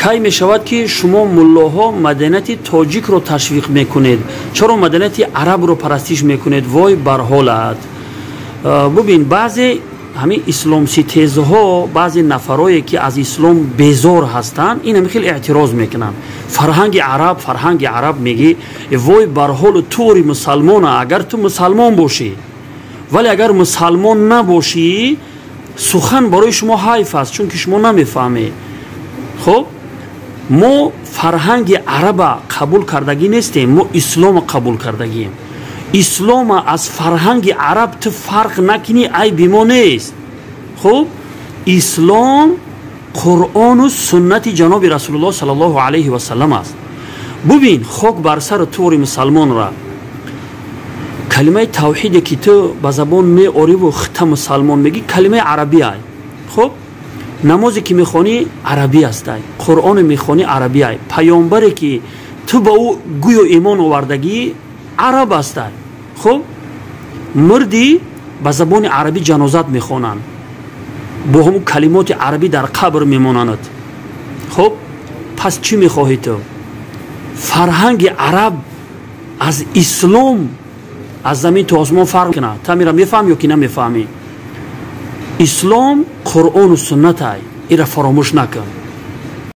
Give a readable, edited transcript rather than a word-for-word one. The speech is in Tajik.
Кай мешавад, ки шумо муллоҳо маданияти тоҷикро ташвиқ мекунед? Чаро маданияти арабро парастиш мекунед? Вой бар ҳолат! Бубин, баъзе ҳамин исломситезҳо, баъзе нафарое, ки аз ислом безор ҳастанд, ин ҳами хел эътироз мекунанд: фарҳанги араб, фарҳанги араб мегӣ. Вой бар ҳолу тури мусалмона, агар ту мусалмон бошӣ. Вале агар мусалмон набошӣ, сухан барои шумо ҳайф аст, чунки шумо намефаҳмед. Хуб, мо фарҳанги араба қабул кардагӣ нестем, мо ислома қабул кардагием. Ислома аз фарҳанги араб ту фарқ накунӣ, айби мо нест. Хуб, ислом Қуръону суннати ҷаноби Расулуллоҳ саллаллоҳу алайҳи васаллам аст. Бубин, хок бар сару тури мусалмонра. Калимаи тавҳиде, ки ту ба забон меориву хита мусалмон мегӣ, калимаи арабӣ ай. Хуб, намозе ки мехонӣ, арабӣ астай, Қуръоне мехонӣ, арабӣ ай, паёмбаре ки ту ба ӯ гӯё имон овардагӣ, араб астай. Хуб, мурдӣ, ба забони арабӣ ҷанозат мехонанд, бо ҳамун калимоти арабӣ дар қабр мемонанд. Хуб, пас чӣ мехоҳӣ ту? Фарҳанги араб аз ислом аз замин то осмон фарқ кунад. Ту амира мефаҳмӣ ё ки намефаҳмӣ? Ислом Қуръону суннатай, ира фаромӯш накун.